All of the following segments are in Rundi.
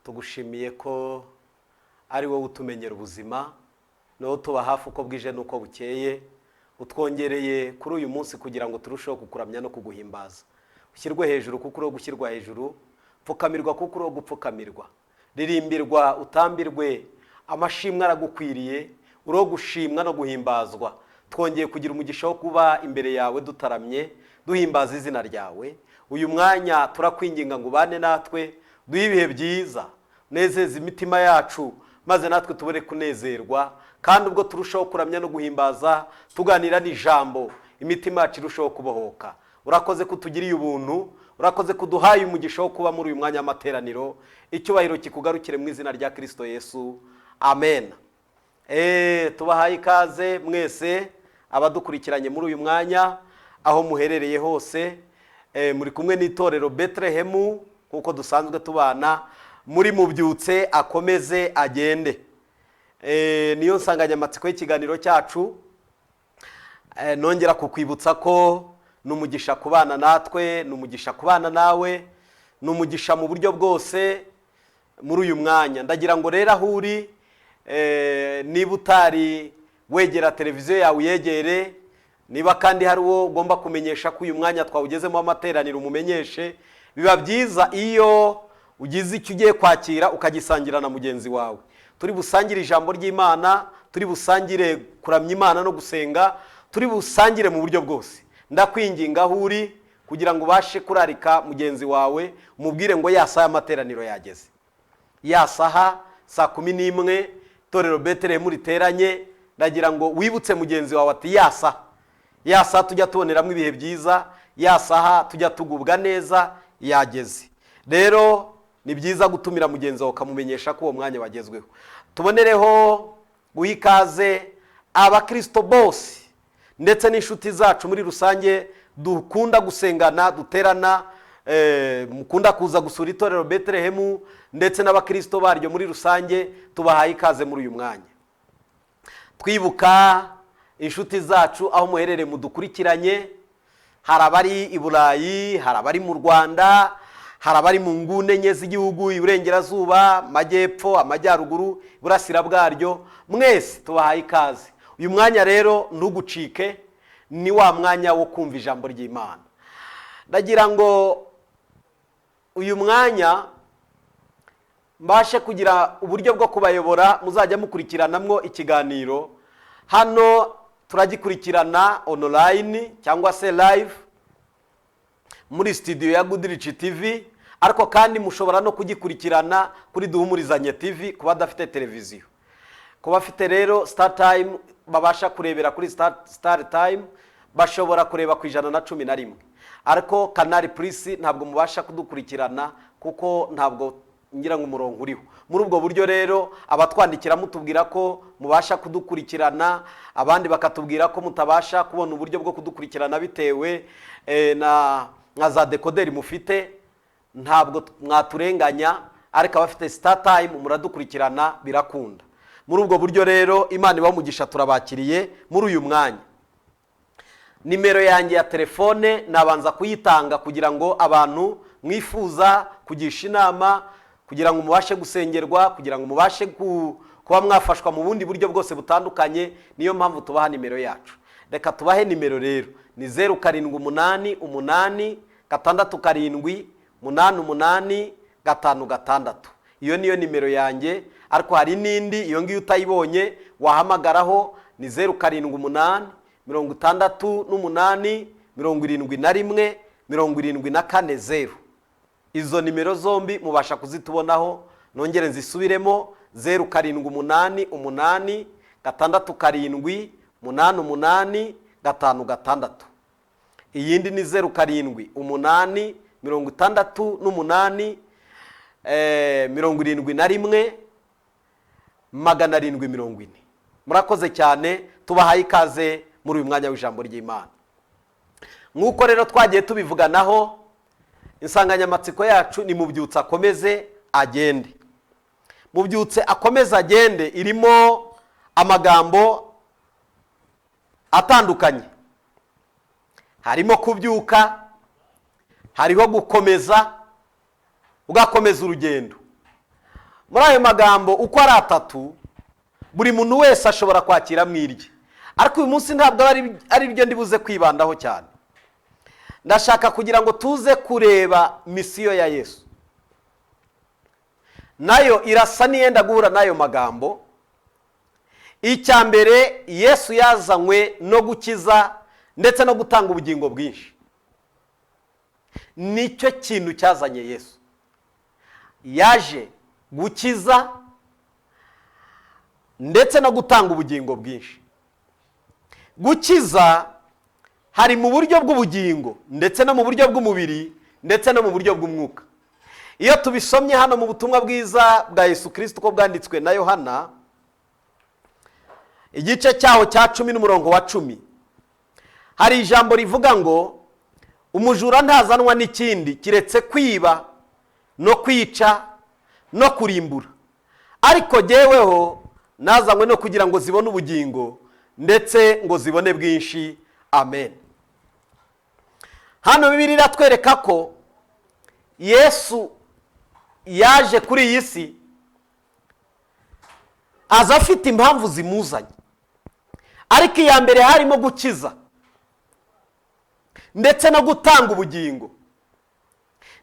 Tugushimiye ko ari wowe utumenyera ubuzima, ni wowe utuba hafi uko bwije n'uko bukeye. Utwongereye kuri uyu munsi kugira ngo turusheho kukuramya no kuguhimbaza. Ushyirwe hejuru kuko uri uwo gushyirwa hejuru, pfukamirwa kuko uri uwo gupfukamirwa, ririmbirwa utambirwe, amashimwe aragukwiriye, uri uwo gushimwa no guhimbazwa. Twongeye kugira umugisha wo kuba imbere yawe dutaramye, duhimbaza izina ryawe. Uyu mwanya turakwinginga ngo ubane natwe, duhe ibihe byiza, unezeze imitima yacu, maze natwe tubone kunezerwa. Kandi ubwo turushaho kuramya no guhimbaza, tuganira n'ijambo, imitima yacu irushaho kubohoka. Urakoze ko utugiriye ubuntu, urakoze ko uduhaye umugisha wo kuba muri uyu mwanya w'amateraniro. Icyubahiro kikugarukire mu izina rya Kirisito Yesu, amen. Tubahaye ikaze mwese abadukurikiranye muri uyu mwanya aho muherereye hose. Muri kumwe n'itorero Betelehemu nk'uko dusanzwe tubana muri Mubyutse Akomeze Agende. Niyo nsanganyamatsiko y'ikiganiro cyacu. Nongera kukwibutsa ko ni umugisha kubana natwe, ni umugisha kubana nawe, ni umugisha mu buryo bwose muri uyu mwanya. Ndagira ngo rero aho uri, niba utari wegera televiziyo yawe uyegere, niba kandi hari uwo ugomba kumenyesha ko uyu mwanya twawugezemo amateraniro umumenyeshe. Biba byiza iyo ugize icyo ugiye kwakira ukagisangira na mugenzi wawe. Turi busangire ijambo ry'Imana, turi busangire kuramya Imana no gusenga, turi busangire mu buryo bwose. Ndakwinginga aho uri kugira ngo ubashe kurarika mugenzi wawe, umubwire ngo ya saha y'amateraniro yageze, ya saha saa 11 itorero Betelehemu riteranye. Ndagira ngo wibutse mugenzi wawe ati ya saha, ya saha tujya tuboneramo ibihe byiza, ya saha tujya tugubwa neza yageze. Rero ni byiza gutumira mugenzi wawe ukamumenyesha ko uwo mwanya wagezweho. Tubonereho guha ikaze abakirisito bose ndetse n'inshuti zacu muri rusange dukunda gusengana, duterana, mukunda kuza gusura itorero Betelehemu ndetse n'abakirisito baryo muri rusange. Tubahaye ikaze muri uyu mwanya. Twibuka inshuti zacu aho muherereye mudukurikiranye, hari abari i Burayi, hari abari mu Rwanda, hari abari mu nguni enye z'igihugu, iburengerazuba, amajyepfo, amajyaruguru, iburasira bwaryo. Mwese tubahaye ikaze. Uyu mwanya rero ntugucike, ni wa mwanya wo kumva ijambo ry'Imana. Ndagira ngo uyu mwanya mbashe kugira uburyo bwo kubayobora, muzajya mukurikiranamwo ikiganiro. Hano turagikurikirana online cyangwa se live muri studio ya Goodrich TV, ariko kandi mushobora no kugikurikirana kuri Duhumurizanye TV ku badafite televiziyo. Ku bafite rero Star Time, babasha kurebera kuri Star Time, bashobora kureba ku 111, ariko Canal Plus ntabwo mubasha kudukurikirana kuko ntabwo ngira ngo umurongo uriho. Muri ubwo buryo rero abatwandikira mutubwira ko mubasha kudukurikirana, abandi bakatubwira ko mutabasha kubona uburyo bwo kudukurikirana bitewe na nka za dekoderi mufite, ntabwo mwaturenganya, ariko abafite Star Time muradukurikirana birakunda. Muri ubwo buryo rero Imana ibamugisha, turabakiriye muri uyu mwanya. Nimero yanjye ya telefone nabanza kuyitanga kugira ngo abantu mwifuza kugisha inama, kugira ngo mubashe gusengerwa, kugira ngo mubashe kuba mwafashwa mu bundi buryo bwose butandukanye, niyo mpamvu tubaha nimero yacu. Reka tubahe nimero rero, ni 0788678856. Iyo niyo nimero yanjye, ariko hari n'indi, iyo ngiyo utayibonye wahamagaraho ni 0786871740. Izo nimero zombi mubasha kuzitubonaho. Nongere nzisubiremo: 0788678856. Iyindi ni 0786 71740. Murakoze cyane, tubahaye ikaze muri uyu mwanya w'ijambo ry'Imana. Nk'uko rero twagiye tubivuganaho, insanganyamatsiko yacu ni Mubyutse Akomeze Agende. Mubyutse Akomeze Agende irimo amagambo atandukanye, harimo kubyuka, hariho gukomeza. Ugakomeza urugendo. Muri ayo magambo uko ari atatu, buri muntu wese ashobora kwakira mu irye, ariko uyu munsi ntabwo ari byo ndibuze kwibandaho cyane. Ndashaka kugira ngo tuze kureba misiyo ya Yesu, nayo irasa n'iyenda guhura n'ayo magambo. Icya mbere, Yesu yazanywe no gukiza ndetse no gutanga ubugingo bwinshi. Nicyo kintu cyazanye Yesu. Yaje gukiza ndetse no gutanga ubugingo bwinshi. Gukiza hari mu buryo bw'ubugingo ndetse no mu buryo bw'umubiri ndetse no mu buryo bw'umwuka. Iyo tubisomye hano mu butumwa bwiza bwa Yesu Kirisito uko bwanditswe na Yohana, igice cyaho cya 10 n'umurongo wa 10, hari ijambo rivuga ngo umujura ntazanwa n'ikindi kiretse kwiba no kwica no kurimbura, ariko jyeweho nazanywe no kugira ngo zibone ubugingo ndetse ngo zibone bwinshi. Amen. Hano Bibiliya iratwereka ko Yesu yaje kuri iyi si aza afite impamvu zimuzanye, ariko iya mbere harimo gukiza ndetse no gutanga ubugingo.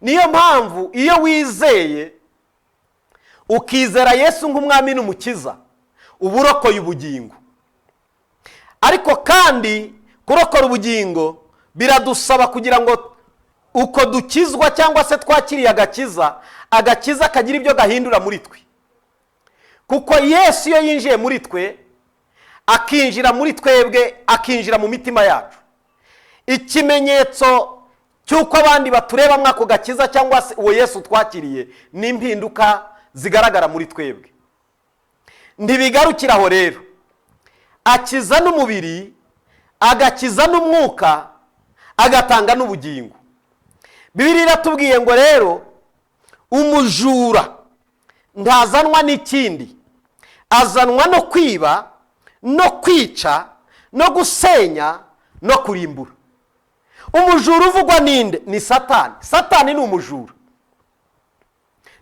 Niyo mpamvu iyo wizeye ukizera Yesu nk'umwami n'umukiza, uba urokoye ubugingo. Ariko kandi kurokora ubugingo biradusaba kugira ngo uko dukizwa cyangwa se twakiriye agakiza, agakiza kagira ibyo gahindura muri twe. Kuko Yesu iyo yinjiye muri twe, akinjira muri twebwe, akinjira mu mitima yacu, ikimenyetso cy'uko abandi batureba mwako gakiza cyangwa se uwo Yesu twakiriye ni impinduka zigaragara muri twebwe. Ntibigarukira aho rero, akiza n'umubiri, agakiza n'umwuka, agatanga n'ubugingo. Bibiliya iratubwiye ngo rero umujura ntazanwa n'ikindi, azanwa no kwiba no kwica no gusenya no kurimbura. Umujura uvugwa ninde? Ni Satani. Satani ni umujura.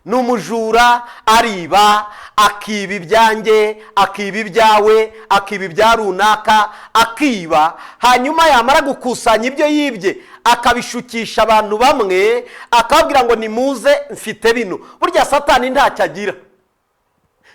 Ni umujura, ariba, akiba ibyanjye, akiba ibyawe, akiba ibya runaka, akiba. Hanyuma yamara gukusanya ibyo yibye akabishukisha abantu bamwe, akababwira ngo nimuze mfite bino. Burya Satani ntacyo agira.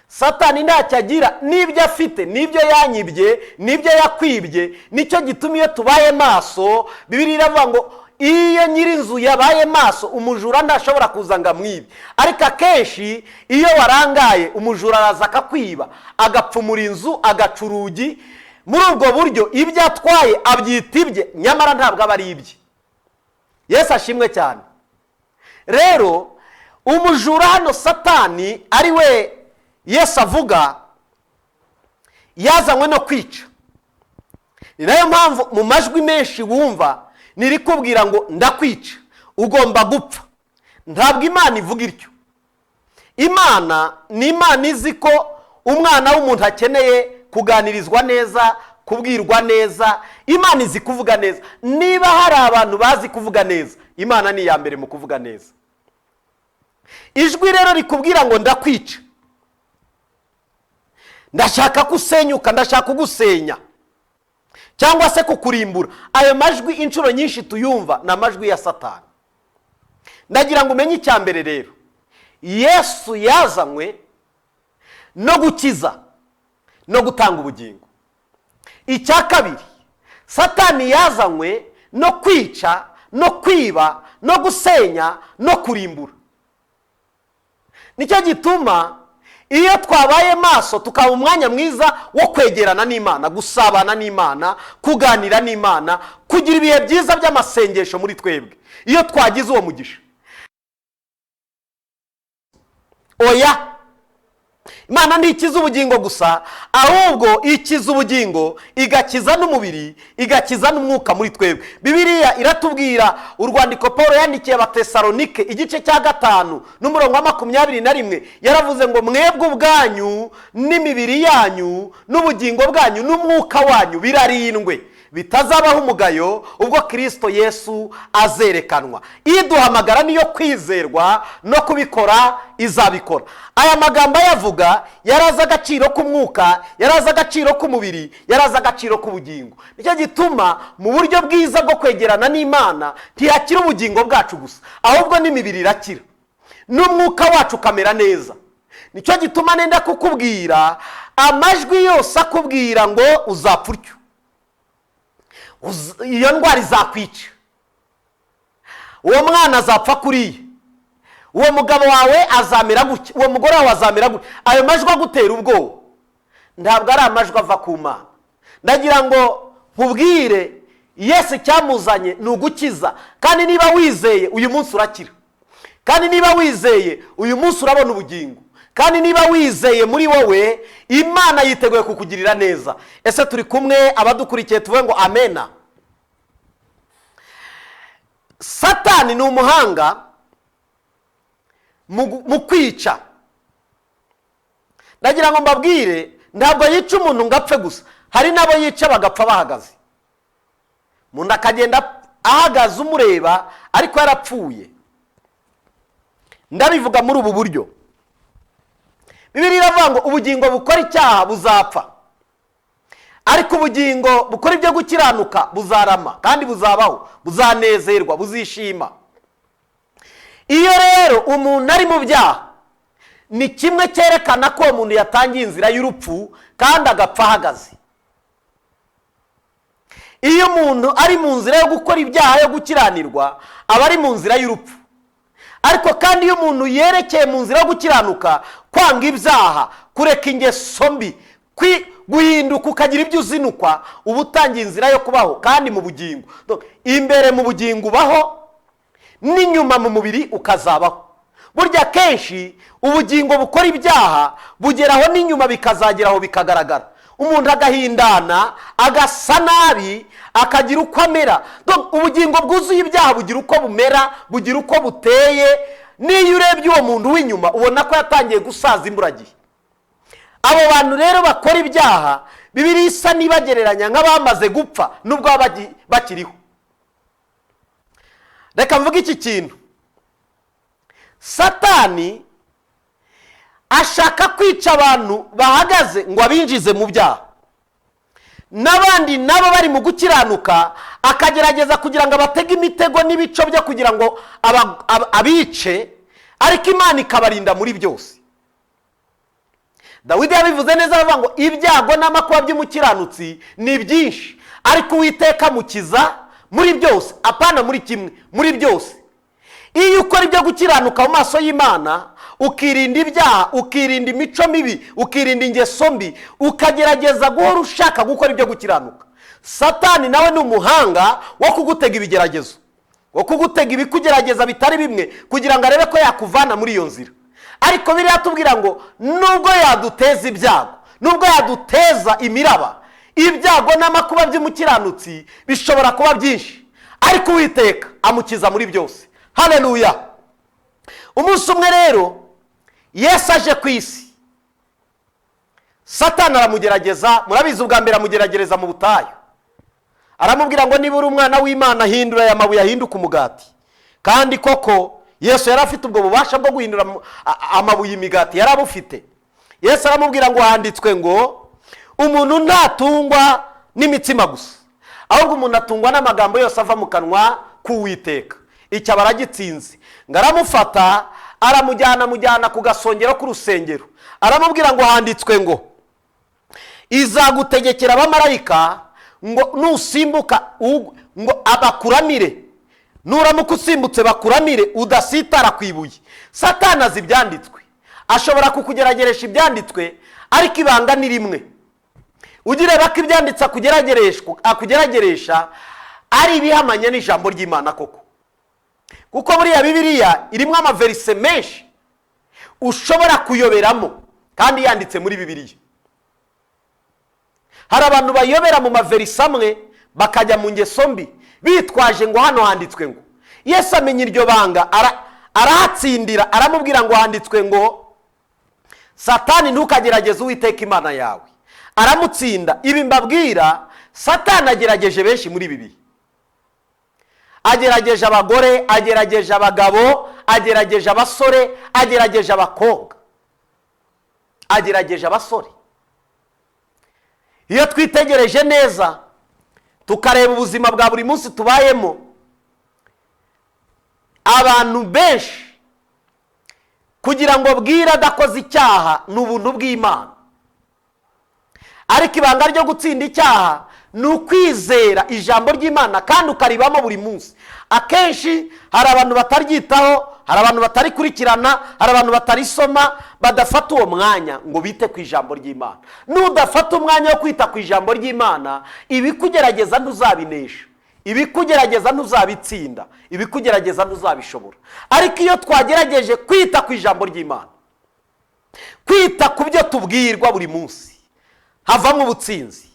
Satani ntacyo agira, n'ibyo afite n'ibyo yanyibye n'ibyo yakwibye. Nicyo gituma iyo tubaye maso, Bibiliya iravuga ngo iyo nyir'inzu yabaye maso umujura ntashobora kuza ngo amwibe. Ariko akenshi iyo warangaye umujura araza akakwiba, agapfumura inzu, agaca urugi. Muri ubwo buryo ibyo atwaye abyita ibye, nyamara ntabwo aba ari ibye. Yesu ashimwe cyane. Rero umujura hano Satani ari we Yesu avuga, yazanywe no kwica. Ni nayo mpamvu mu majwi menshi wumva nirikubwira ngo ndakwica, ugomba gupfa. Ntabwo Imana ivuga ityo. Imana ni Imana izi ko umwana w'umuntu akeneye kuganirizwa neza, kubwirwa neza. Imana izi kuvuga neza. Niba hari abantu bazi kuvuga neza, Imana ni iya mbere mu kuvuga neza. Ijwi rero rikubwira ngo ndakwica, ndashaka kusenyuka, ndashaka kugusenya cyangwa se kukurimbura. Ayo majwi inshuro nyinshi tuyumva ni amajwi ya Satani. Ndagira ngo umenye icya mbere rero, Yesu yazanywe no gukiza no gutanga ubugingo. Icya kabiri, Satani yazanywe no kwica no kwiba no gusenya no kurimbura. Nicyo gituma iyo twabaye maso tukaba umwanya mwiza wo kwegerana n'Imana, gusabana n'Imana, kuganira n'Imana, kugira ibihe byiza by'amasengesho muri twebwe, iyo twagize uwo mugisha. Oya, Imana ntikiza ubugingo gusa, ahubwo ikiza ubugingo, igakiza n'umubiri, igakiza n'umwuka muri twebwe. Bibiliya iratubwira, urwandiko Paul yandikiye Abatesalonike igice cya 5 n'umurongo wa 21, yaravuze ngo mwebwe ubwanyu n'imibiri yanyu n'ubugingo bwanyu n'umwuka wanyu birarindwe, Bitazabaho umugayo ubwo Kirisito Yesu azerekanwa. Iduhamagara niyo kwizerwa, no kubikora izabikora. Aya magambo ayavuga yarazi agaciro k'umwuka, yarazi agaciro k'umubiri, yarazi agaciro k'ubugingo. Nicyo gituma mu buryo bwiza bwo kwegerana n'Imana ntihakira ubugingo bwacu gusa, ahubwo n'imibiri irakira, n'umwuka wacu ukamera neza. Nicyo gituma nenda kukubwira amajwi yose akubwira ngo uzapfa utyo, iyo ndwara izakwica, uwo mwana azapfa kuriya, uwo mugabo wawe azamera gutya, uwo mugore wawe azamera gutya. Ayo majwi agutera ubwoba ntabwo ari amajwi ava ku Mana. Ndagira ngo nkubwire, Yesu icyamuzanye ni ugukiza, kandi niba wizeye uyu munsi urakira, kandi niba wizeye uyu munsi urabona ubugingo, kandi niba wizeye muri wowe Imana yiteguye kukugirira neza. Ese turi kumwe abadukurikiye? Tuvuge ngo amena. Satani ni umuhanga mu kwica. Ndagira ngo mbabwire, ntabwo yica umuntu ngo apfe gusa, hari n'abo yica bagapfa bahagaze. Umuntu akagenda ahagaze umureba ariko yarapfuye. Ndabivuga muri ubu buryo, Bibiliya iravuga ngo ubugingo bukora icyaha buzapfa, ariko ubugingo bukora ibyo gukiranuka buzarama kandi buzabaho, buzanezerwa, buzishima. Iyo rero umuntu ari mu byaha, ni kimwe cyerekana ko uwo muntu yatangiye inzira y'urupfu kandi agapfa ahagaze. Iyo umuntu ari mu nzira yo gukora ibyaha, yo gukiranirwa, aba ari mu nzira y'urupfu. Ariko kandi iyo umuntu yerekeye mu nzira yo gukiranuka, kwanga ibyaha, kureka ingeso mbi, guhinduka ukagira ibyo uzinukwa, uba utangiye inzira yo kubaho kandi mu bugingo. Imbere mu bugingo ubaho, n'inyuma mu mubiri ukazabaho. Burya kenshi ubugingo bukora ibyaha bugeraho n'inyuma bikazageraho bikagaragara. Umuntu agahindana, agasa nabi, akagira uko amera. Ubugingo bwuzuye ibyaha bugira uko bumera, bugira uko buteye. N'iyo urebye uwo muntu w'inyuma ubona ko yatangiye gusaza imburagihe. Abo bantu rero bakora ibyaha, Bibiliya isa n'ibagereranya nk'abamaze gupfa nubwo baba bakiriho. Reka mvuge iki kintu. Satani ashaka kwica abantu bahagaze ngo abinjize mu byaha, n'abandi nabo bari mu gukiranuka akagerageza kugira ngo abatege imitego n'ibico byo kugira ngo abice, ariko Imana ikabarinda muri byose. Dawidi yabivuze neza aravuga ngo ibyago n'amakuba by'umukiranutsi ni byinshi, ariko Uwiteka amukiza muri byose. Apana muri kimwe, muri byose. Iyo ukora ibyo gukiranuka mu maso y'Imana, ukirinda ibyaha, ukirinda imico mibi, ukirinda ingeso mbi, ukagerageza guhora ushaka gukora ibyo gukiranuka, Satani nawe ni umuhanga wo kugutega ibigeragezo, wo kugutega ibikugerageza bitari bimwe, kugira ngo arebe ko yakuvana muri iyo nzira. Ariko biriya tubwira ngo nubwo yaduteza ibyago, nubwo yaduteza imiraba, ibyago n'amakuba by'umukiranutsi bishobora kuba byinshi, ariko Uwiteka amukiza muri byose. Haleluya. Umunsi umwe rero Yesu aje ku isi, Satani aramugerageza. Murabizi, ubwa mbere amugeragereza mu butayu, aramubwira ngo niba uri umwana w'Imana hindura aya mabuye ahinduke umugati. Kandi koko Yesu yari afite ubwo bubasha bwo guhindura amabuye imigati, yari abufite. Yesu aramubwira ngo handitswe ngo umuntu ntatungwa n'imitsima gusa, ahubwo umuntu atungwa n'amagambo yose ava mu kanwa k'Uwiteka. Icyo aba aragitsinze. Ngo aramufata aramujyana, amujyana ku gasongero k'urusengero, aramubwira ngo handitswe ngo izagutegekera abamarayika ngo nusimbuka ngo abakuramire, nuramuka usimbutse bakuramire, udasitara ku ibuye. Satani azi ibyanditswe, ashobora kukugerageresha ibyanditswe, ariko ibanga ni rimwe: ugireba ko ibyanditse akugerageresha ari ibihamanya n'ijambo ry'Imana koko. Kuko buriya Bibiliya irimo amaverise menshi ushobora kuyoberamo kandi yanditse muri Bibiliya. Hari abantu bayobera mu maverise amwe bakajya mu ngeso mbi bitwaje ngo hano handitswe ngo. Yesu amenya iryo banga, arahatsindira, aramubwira ngo handitswe ngo Satani ntukagerageze Uwiteka Imana yawe. Aramutsinda. Ibi mbabwira, Satani agerageje benshi muri ibi bihe, agerageje abagore, agerageje abagabo, agerageje abasore, agerageje abakobwa, agerageje abasore. Iyo twitegereje neza tukareba ubuzima bwa buri munsi tubayemo, abantu benshi kugira ngo bwire adakoze icyaha ni ubuntu bw'Imana. Ariko ibanga ryo gutsinda icyaha ni ukwizera ijambo ry'Imana kandi ukaribamo buri munsi. Akenshi hari abantu bataryitaho, hari abantu batarikurikirana, hari abantu batarisoma, badafata uwo mwanya ngo bite ku ijambo ry'Imana. Nudafata umwanya wo kwita ku ijambo ry'Imana, ibikugerageza ntuzabinesha, ibikugerageza ntuzabitsinda, ibikugerageza ntuzabishobora. Ariko iyo twagerageje kwita ku ijambo ry'Imana, kwita ku byo tubwirwa buri munsi, havamo ubutsinzi.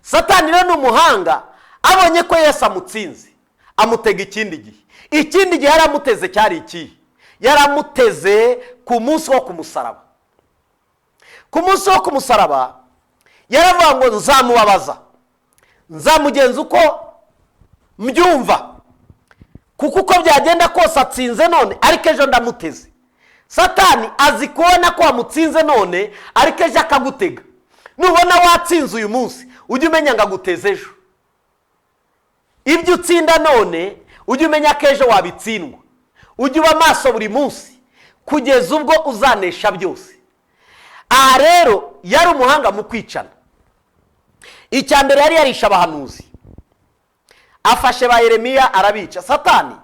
Satani rero ni umuhanga, abonye ko Yesu amutsinze amutega ikindi gihe. Ikindi gihe yaramuteze cyari ikihe? Yaramuteze ku munsi wo ku musaraba. Ku munsi wo ku musaraba yaravuga ngo nzamubabaza, nzamugenza uko mbyumva, kuko uko byagenda kose atsinze none, ariko ejo ndamuteze. Satani azi kubona ko wamutsinze none, ariko ejo akagutega. Nubona watsinze uyu munsi, ujye umenya ngo aguteze ejo. Ibyo utsinda none, ujye umenya ko ejo wabitsindwa. Ujye uba maso buri munsi kugeza ubwo uzanesha byose. Aha rero yari umuhanga mu kwicana. Icya mbere yari yarishe abahanuzi, afashe ba Yeremiya arabica. Satani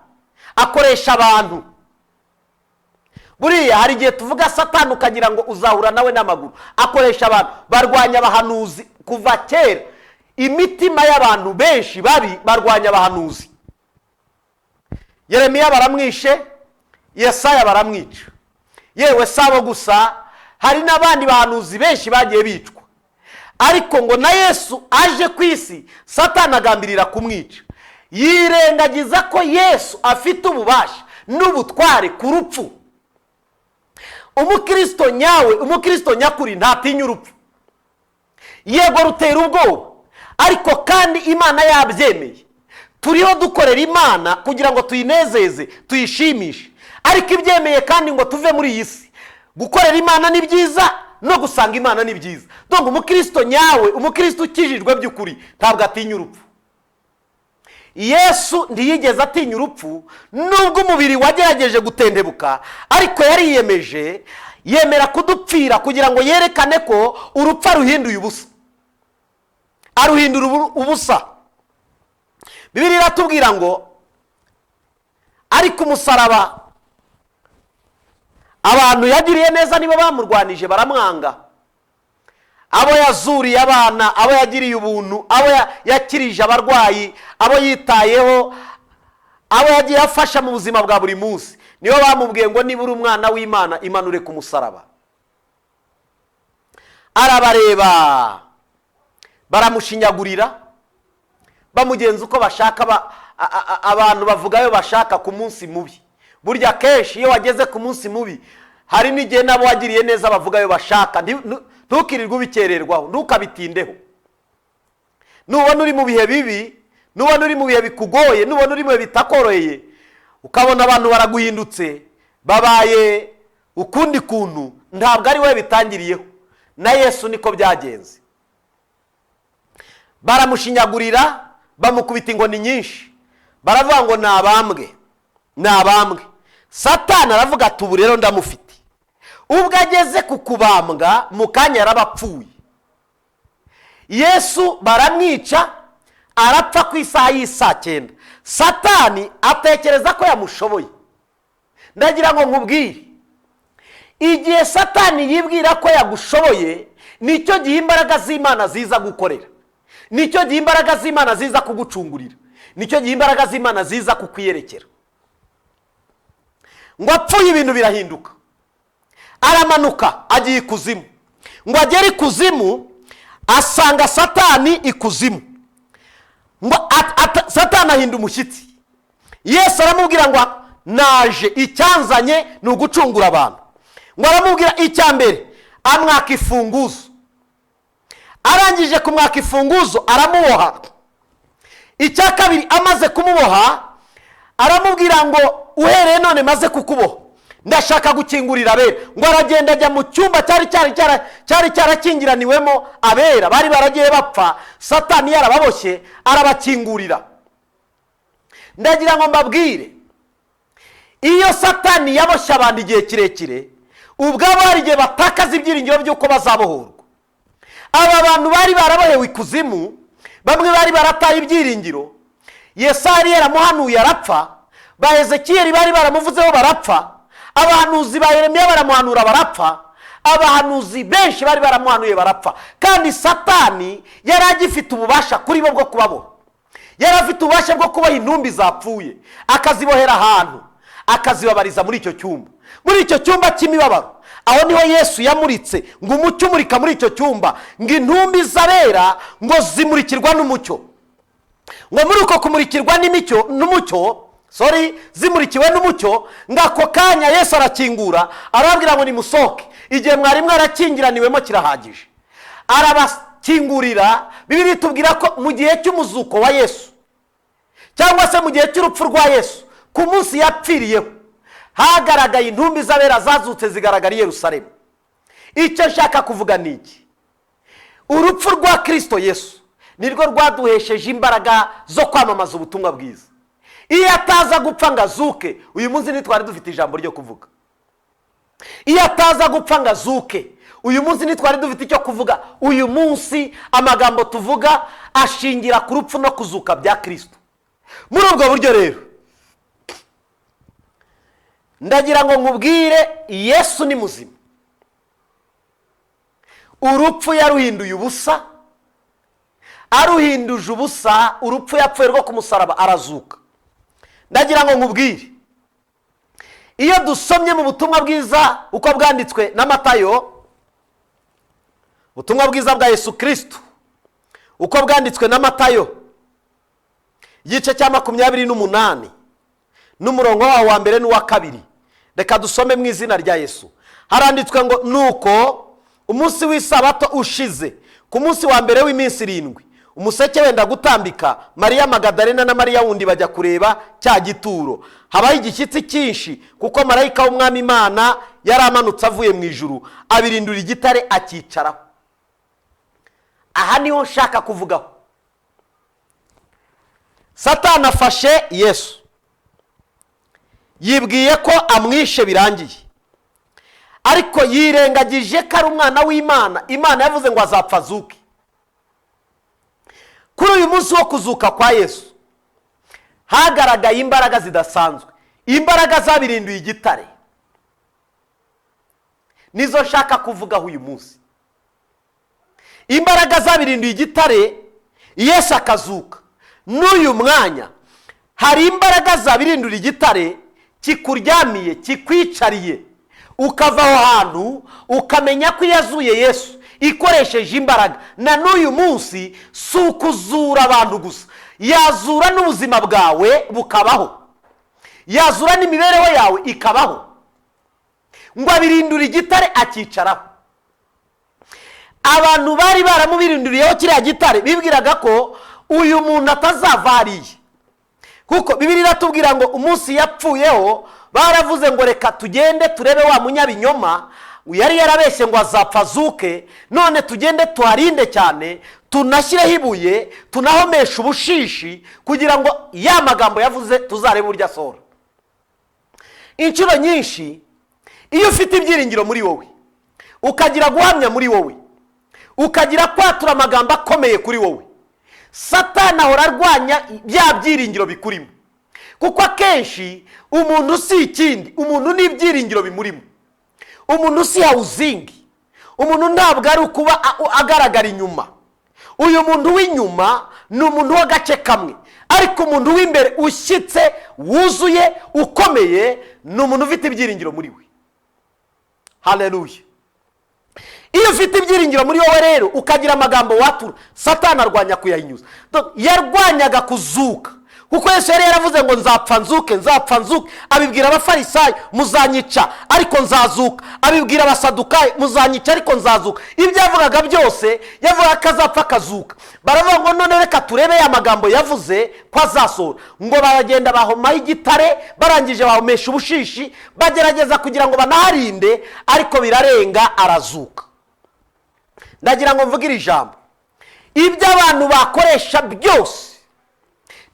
akoresha abantu. Buriya hari igihe tuvuga Satani ukagira ngo uzahura nawe n'amaguru. Akoresha abantu, barwanya abahanuzi kuva kera. Imitima y'abantu benshi babi barwanya abahanuzi. Yeremiya baramwishe, Yesaya baramwica. Yewe sabo gusa, hari n'abandi bahanuzi benshi bagiye bicwa. Ariko ngo na Yesu aje ku isi, Satani agambirira kumwica. Yirengagiza ko Yesu afite ububasha n'ubutware ku rupfu. Umukristo nyawe, umukristo nyakuri ntatinya urupfu. Yego rutera ubwoba, ariko kandi Imana yabyemeye. Turiho dukorera Imana kugira ngo tuyinezeze, tuyishimishe. Ariko ibyemeye kandi ngo tuve muri iyi si. Gukorera Imana ni byiza, no gusanga Imana ni byiza. Donc umukristo nyawe, umukristo ukijijwe by'ukuri ntabwo atinya urupfu. Yesu ntiyigeze atinya urupfu, nubwo umubiri wagerageje gutendebuka, ariko yariyemeje, yemera kudupfira kugira ngo yerekane ko urupfu aruhinduye ubusa. Aruhindura ubusa. Bibiliya iratubwira ngo ariko umusaraba abantu yagiriye neza nibo bamurwanije baramwanga. Abo yazuriye abana, abo yagiriye ubuntu, abo yakirije abarwayi, abo yitayeho, abo yagiye afasha mu buzima bwa buri munsi, nibo bamubwiye ngo niba uri umwana w'Imana imanure ku musaraba. Arabareba, baramushinyagurira, bamugenza uko bashaka. Abantu bavugayo bashaka ku munsi mubi. Burya kenshi iyo wageze ku munsi mubi, hari n'igihe nabo wagiriye neza bavugayo bashaka. Ntukirirwe ubikererwaho, ntukabitindeho. Nubona uri mu bihe bibi, nubona uri mu bihe bikugoye, nubona uri mu bihe bitakoroheye, ukabona abantu baraguhindutse, babaye ukundi kuntu, ntabwo ari wowe bitangiriyeho. Na Yesu niko byagenze. Baramushinyagurira, bamukubita inkoni nyinshi, baravuga ngo nabambwe, nabambwe. Satani aravuga ati ubu rero ndamufite. Ubwo ageze ku kubambwa mu kanya yarabapfuye. Yesu baramwica, arapfa ku isaha y'isaa 9. Satani atekereza ko yamushoboye. Ndagira ngo nkubwire, igihe Satani yibwira ko yagushoboye, nicyo gihe imbaraga z'Imana ziza gukorera, nicyo gihe imbaraga z'Imana ziza kugucungurira, nicyo gihe imbaraga z'Imana ziza kukwiyerekera. Ngo apfuye ibintu birahinduka, aramanuka agiye ikuzimu. Ngo agere ikuzimu asanga Satani ikuzimu. Ngo Satani ahinda umushyitsi. Yesu aramubwira ngo naje, icyanzanye ni ugucungura abantu. Ngo aramubwira icya mbere, amwaka ifunguzo, Arangije kumwaka imfunguzo aramuboha. Icya kabiri, amaze kumuboha aramubwira ngo: "Uhereye none maze kukuboha, ndashaka gukingurira abera." Ngo aragenda ajya mu cyumba cyari cyarakingiraniwemo abera bari baragiye bapfa, Satani yarababoshye, arabakingurira. Ndagira ngo mbabwire, iyo Satani yaboshye abantu igihe kirekire, ubwabo hari igihe batakaza ibyiringiro by'uko bazabohorwa. Aba bantu bari barabohewe ikuzimu, bamwe bari barataye ibyiringiro. Yesaya yaramuhanuye arapfa, ba Ezekiyeli bari baramuvuzeho barapfa, abahanuzi ba Yeremiya baramuhanura barapfa, abahanuzi benshi bari baramuhanuye barapfa. Kandi Satani yari agifite ububasha kuri bo bwo kubaboha. Yari afite ububasha bwo kuboha intumbi zapfuye, akazibohera ahantu, akazibabariza muri icyo cyumba, muri icyo cyumba cy'imibabaro. Aho niho Yesu yamuritse, ngo umucyo umurika muri icyo cyumba, ngo intumbi z'abera ngo zimurikirwa n'umucyo. Ngo muri uko kumurikirwa n'imicyo n'umucyo, sorry, zimurikiwe n'umucyo, ngo ako kanya Yesu arakingura, arababwira ngo: "Nimusohoke, igihe mwari mwarakingiraniwemo kirahagije." Arabakingurira. Bibiliya itubwira ko mu gihe cy'umuzuko wa Yesu, cyangwa se mu gihe cy'urupfu rwa Yesu, ku munsi yapfiriyeho, hagaragaye intumbi z'abera zazutse, zigaragara i Yerusalemu. Icyo nshaka kuvuga ni iki: urupfu rwa Kirisito Yesu nirwo rwaduhesheje imbaraga zo kwamamaza ubutumwa bwiza. Iyo ataza gupfa ngo azuke, uyu munsi ntitwari dufite ijambo ryo kuvuga. Iyo ataza gupfa ngo azuke, uyu munsi ntitwari dufite icyo kuvuga. Uyu munsi amagambo tuvuga ashingira ku rupfu no kuzuka bya Kirisito. Muri ubwo buryo rero, ndagira ngo nkubwire: Yesu ni muzima. Urupfu yaruhinduye ubusa, aruhinduje ubusa urupfu yapfuye rwo ku musaraba, arazuka. Ndagira ngo nkubwire, iyo dusomye mu butumwa bwiza uko bwanditswe na Matayo, ubutumwa bwiza bwa Yesu Kirisitu uko bwanditswe na Matayo, igice cya 28 n'umurongo wawo wa mbere n'uwa kabiri, reka dusome mu izina rya Yesu. Haranditswe ngo: "Nuko umunsi w'isabato ushize, ku munsi wa mbere w'iminsi 7, umuseke wenda gutambika, Mariya Magadarena na Mariya wundi bajya kureba cya gituro. Habaho igishyitsi cyinshi, kuko marayika w'Umwami Imana yari amanutse avuye mu ijuru, abirindura igitare akicaraho." Aha niho nshaka kuvugaho. Satani afashe Yesu, yibwiye ko amwishe birangiye, ariko yirengagije ko ari umwana w'Imana. Imana yavuze ngo azapfa azuke. Kuri uyu munsi wo kuzuka kwa Yesu hagaragaye imbaraga zidasanzwe, imbaraga zabirinduye igitare. Nizo nshaka kuvugaho uyu munsi. Imbaraga zabirinduye igitare Yesu akazuka, n'uyu mwanya hari imbaraga zabirindura igitare kikuryamiye, kikwicariye, ukava aho hantu ukamenya ko iyo azuye Yesu ikoresheje imbaraga, na n'uyu munsi si ukuzura abantu gusa, yazura n'ubuzima bwawe bukabaho, yazura n'imibereho yawe ikabaho. Ngo abirindura igitare akicaraho. Abantu bari baramubirinduriyeho kiriya gitare bibwiraga ko uyu muntu atazava hariya, kuko Bibiliya iratubwira ngo umunsi yapfuyeho baravuze ngo: "Reka tugende turebe wa munyabinyoma yari yarabeshye ngo azapfa azuke, none tugende tuharinde cyane, tunashyireho ibuye, tunahomeshe ubushishi, kugira ngo ya magambo yavuze tuzarebe uburyo asohora." Inshuro nyinshi iyo ufite ibyiringiro muri wowe, ukagira guhamya muri wowe, ukagira kwatura amagambo akomeye kuri wowe, Satani ahora arwanya bya byiringiro bikurimo, kuko akenshi umuntu si ikindi, umuntu ni ibyiringiro bimurimo. Umuntu si housing, umuntu ntabwo ari ukuba agaragara inyuma. Uyu muntu w'inyuma ni umuntu w'agace kamwe, ariko umuntu w'imbere ushyitse, wuzuye, ukomeye, ni umuntu ufite ibyiringiro muri we. Haleluya! Iyo ufite ibyiringiro muri wowe rero, ukagira amagambo watura, Satani arwanya kuyahinyuza. Yarwanyaga kuzuka. Kuko Yesu yari yaravuze ngo nzapfa nzuke, nzapfa nzuke. Abibwira Abafarisayo, muzanyica ariko nzazuka. Abibwira Abasadukayo, muzanyica ariko nzazuka. Ibyo yavugaga byose yavugaga ko azapfa akazuka. Baravuga ngo none reka turebe ya magambo yavuze ko azasohora. Ngo baragenda bahomaho igitare, barangije bahomesha ubushishi, bagerageza kugira ngo banaharinde, ariko birarenga arazuka. Ndagira ngo mvuge iri jambo, ibyo abantu bakoresha byose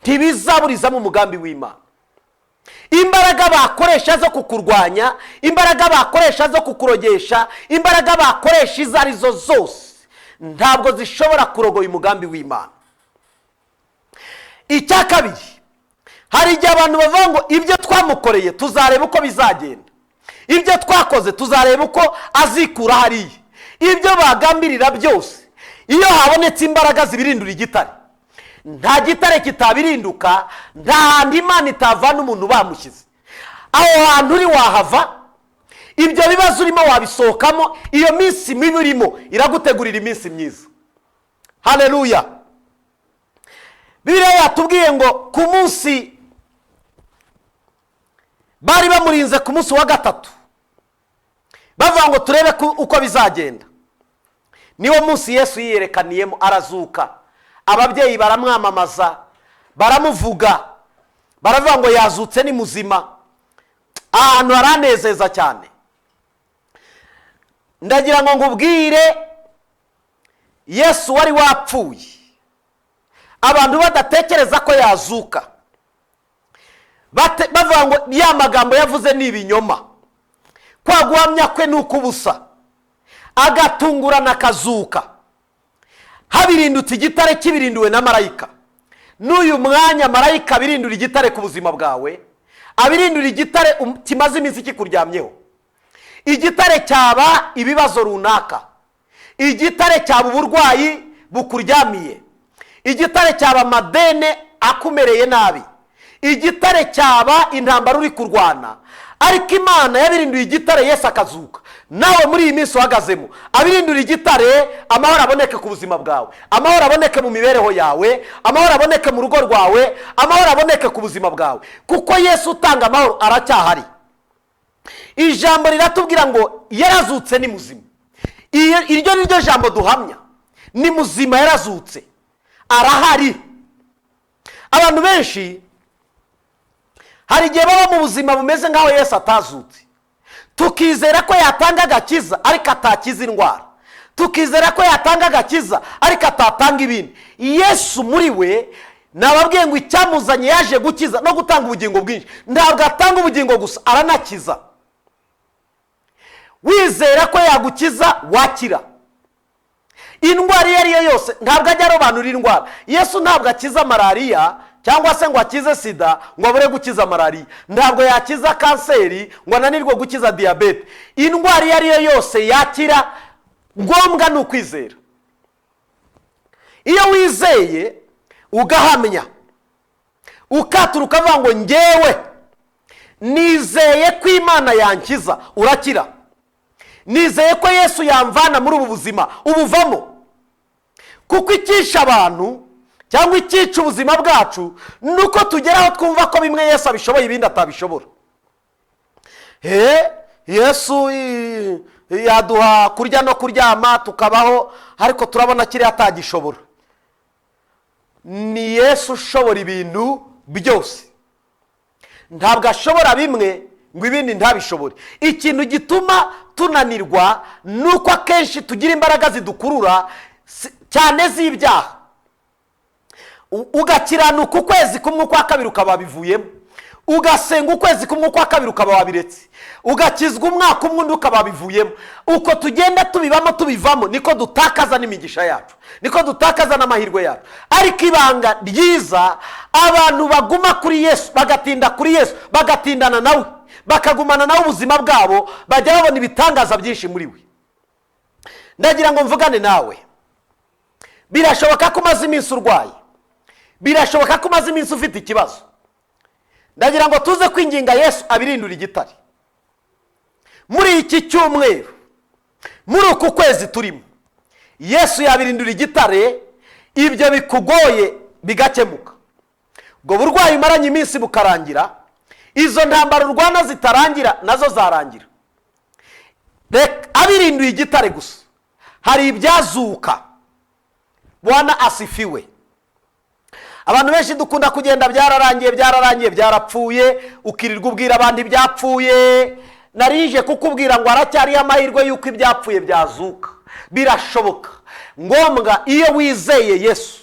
ntibizaburizamo umugambi w'Imana. Imbaraga bakoresha zo kukurwanya, imbaraga bakoresha zo kukurogesha, imbaraga bakoresha izo arizo zose, ntabwo zishobora kurogoya umugambi w'Imana. Icya kabiri, hari igihe abantu bavuga ngo ibyo twamukoreye tuzareba uko bizagenda, ibyo twakoze tuzareba uko azikura hariya. Ibyo bagambirira byose, iyo habonetse imbaraga zibirindura igitare, nta gitare kitabirinduka, nta hantu Imana itavana umuntu bamushyize. Aho hantu uri wahava, ibyo bibazo urimo wabisohokamo, iyo minsi mibi urimo iragutegurira iminsi myiza. Haleluya. Bibiliya yatubwiye ngo ku munsi bari bamurinze, ku munsi wa gatatu bavuga ngo turebe uko bizagenda, niwo munsi Yesu yiyerekaniyemo arazuka. Ababyeyi baramwamamaza, baramuvuga, baravuga ngo yazutse ni muzima. Ahantu haranezeza cyane. Ndagira ngo nkubwire, Yesu wari wapfuye abantu badatekereza ko yazuka, bavuga ngo ya magambo yavuze ni ibinyoma, kwa guhamya kwe ni ukubusa, agatungurana akazuka. Habirindutse igitare kibirinduwe na marayika. N'uyu mwanya marayika abirindura igitare ku buzima bwawe, abirindura igitare kimaze iminsi kikuryamyeho. Igitare cyaba ibibazo runaka, igitare cyaba uburwayi bukuryamiye, igitare cyaba amadene akumereye nabi, igitare cyaba intambara uri kurwana. Ariko Imana yabirinduye igitare, Yesu akazuka. Nawe muri iyi minsi uhagazemo, abirindura igitare, amahoro aboneke ku buzima bwawe, amahoro aboneke mu mibereho yawe, amahoro aboneke mu rugo rwawe, amahoro aboneke ku buzima bwawe, kuko Yesu utanga amahoro aracyahari. Ijambo riratubwira ngo yarazutse ni muzima. Iryo ni ryo jambo duhamya, ni muzima, yarazutse, arahari. Abantu benshi hari igihe baba mu buzima bumeze nk'aho Yesu atazutse, tukizera ko yatanga agakiza ariko atakiza indwara, tukizera ko yatanga agakiza ariko atatanga ibindi. Yesu muri we nababwiye ngo icyamuzanye yaje gukiza no gutanga ubugingo bwinshi. Ntabwo atanga ubugingo gusa, aranakiza. Wizera ko yagukiza wakira indwara iyo ari yo yose. Ntabwo ajya arobanura indwara. Yesu ntabwo akiza malariya cyangwa se ngo akize sida ngo abure gukiza malariya. Ntabwo yakiza kanseri ngo ananirwe gukiza diyabete. Indwara iyo ari yo yose yakira, ngombwa ni ukwizera. Iyo wizeye ugahamya, ukatura ukavuga ngo ngewe nizeye ko Imana yankiza, urakira. Nizeye ko Yesu yamvana muri ubu buzima, ubuvamo. Kuko icyisha abantu cyangwa icyica ubuzima bwacu nuko tugeraho twumva ko bimwe Yesu abishoboye ibindi atabishobora. Yesu yaduha kurya no kuryama tukabaho, ariko turabona kiriya atagishobora. Ni Yesu ushobora ibintu byose, ntabwo ashobora bimwe ngo ibindi ntabishobore. Ikintu gituma tunanirwa nuko akenshi tugira imbaraga zidukurura cyane z'ibyaha. Ugakiranuka ukwezi kumwe ukwa kabiri ukaba wabivuyemo, ugasenga ukwezi kumwe ukwa kabiri ukaba wabiretse, ugakizwa umwaka umwe undi ukaba wabivuyemo. Uko tugenda tubibamo tubivamo, niko dutakaza n'imigisha yacu, niko dutakaza n'amahirwe yacu. Ariko ibanga ryiza, abantu baguma kuri Yesu, bagatinda kuri Yesu, bagatindana nawe, bakagumana nawe ubuzima bwabo, bajya babona ibitangaza byinshi muri we. Ndagira ngo mvugane nawe. Birashoboka ko umaze iminsi urwaye, birashoboka ko umaze iminsi ufite ikibazo. Ndagira ngo tuze kwinginga Yesu abirindura igitare muri iki cyumweru, muri uku kwezi turimo. Yesu yabirindura igitare, ibyo bikugoye bigakemuka. Ubwo burwayi umaranye iminsi bukarangira, izo ntambara urwana zitarangira nazo zarangira. Reka abirinduye igitare gusa, hari ibyazuka. Bwana asifiwe. Abantu benshi dukunda kugenda byararangiye, byararangiye, byarapfuye, ukirirwa ubwira abantu ibyapfuye. Narije kukubwira ngo haracyariho amahirwe y'uko ibyapfuye byazuka. Birashoboka. Ngombwa iyo wizeye Yesu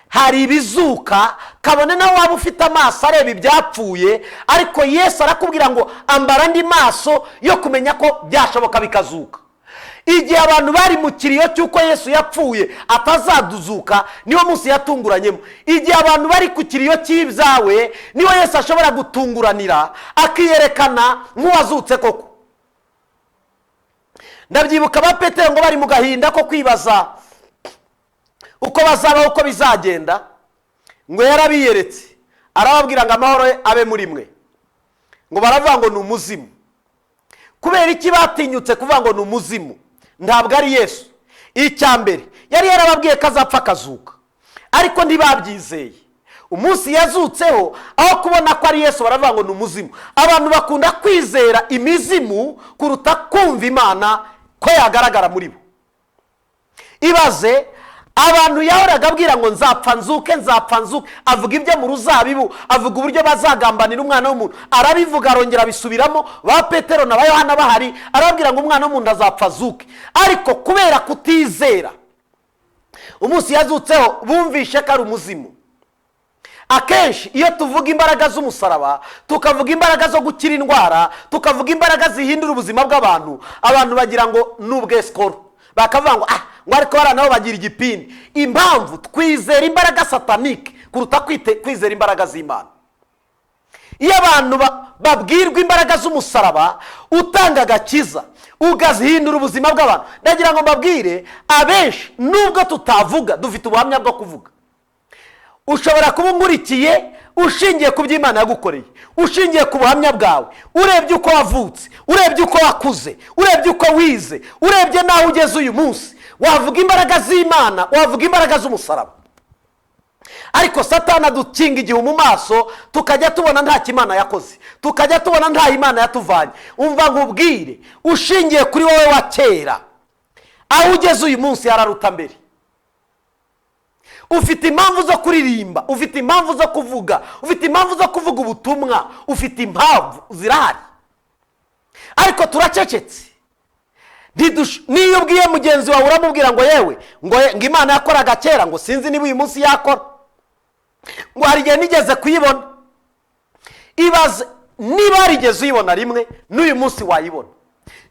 hari ibizuka, kabone nawe waba ufite amaso areba ibyapfuye, ariko Yesu arakubwira ngo ambara andi maso yo kumenya ko byashoboka bikazuka. Igihe abantu bari mu kiriyo cy'uko Yesu yapfuye atazaduzuka, niwo munsi yatunguranyemo. Igihe abantu bari ku kiriyo cy'ibyawe, niwo Yesu ashobora gutunguranira akiyerekana nk'uwazutse koko. Ndabyibuka ba Petero ngo bari mu gahinda ko kwibaza uko bazabaho, uko bizagenda, ngo yarabiyeretse arababwira ngo amahoro abe muri mwe. Ngo baravuga ngo ni umuzimu. Kubera iki batinyutse kuvuga ngo ni umuzimu? Ntabwo ari Yesu. Icya mbere yari yarababwiye ko azapfa akazuka, ariko ntibabyizeye. Umunsi yazutseho, aho kubona ko ari Yesu baravuga ngo ni umuzimu. Abantu bakunda kwizera imizimu kuruta kumva Imana ko yagaragara muri bo. Ibaze abantu yahoraga abwira ngo nzapfa nzuke, nzapfa nzuke, avuga ibyo mu ruzabibu, avuga uburyo bazagambanira umwana w'umuntu, arabivuga arongera abisubiramo, ba Petero na ba Yohana bahari, arababwira ngo umwana w'umuntu azapfa azuke. Ariko kubera kutizera, umunsi yazutseho bumvishe ko ari umuzimu. Akenshi iyo tuvuga imbaraga z'umusaraba, tukavuga imbaraga zo gukira indwara, tukavuga imbaraga zihindura ubuzima bw'abantu, abantu bagira ngo ni ubwesikoro, bakavuga ngo ah, ngo ariko bariya nabo bagira igipindi. Impamvu twizera imbaraga satanike kuruta kwizera imbaraga z'Imana. Iyo abantu babwirwa imbaraga z'umusaraba utanga agakiza, ugazihindura ubuzima bw'abantu, ndagira ngo mbabwire abenshi nubwo tutavuga dufite ubuhamya bwo kuvuga. Ushobora kuba unkurikiye ushingiye ku byo Imana yagukoreye, ushingiye ku buhamya bwawe, urebye uko wavutse, urebye uko wakuze, urebye uko wize, urebye n'aho ugeze uyu munsi, wavuga imbaraga z'Imana, wavuga imbaraga z'umusaraba. Ariko Satani adukinga igihu mu maso, tukajya tubona nta Imana yakoze, tukajya tubona nta Imana yatuvanye. Umva nkubwire, ushingiye kuri wowe wa kera, aho ugeze uyu munsi hararuta mbere. Ufite impamvu zo kuririmba, ufite impamvu zo kuvuga, ufite impamvu zo kuvuga ubutumwa, ufite impamvu zirahari, ariko turacecetse. Niyo ubwiye mugenzi wawe uramubwira ngo yewe ngo Imana yakoraga kera, ngo sinzi niba uyu munsi yakora, ngo hari igihe nigeze kuyibona. Ibaze niba warigeze uyibona rimwe, n'uyu munsi wayibona.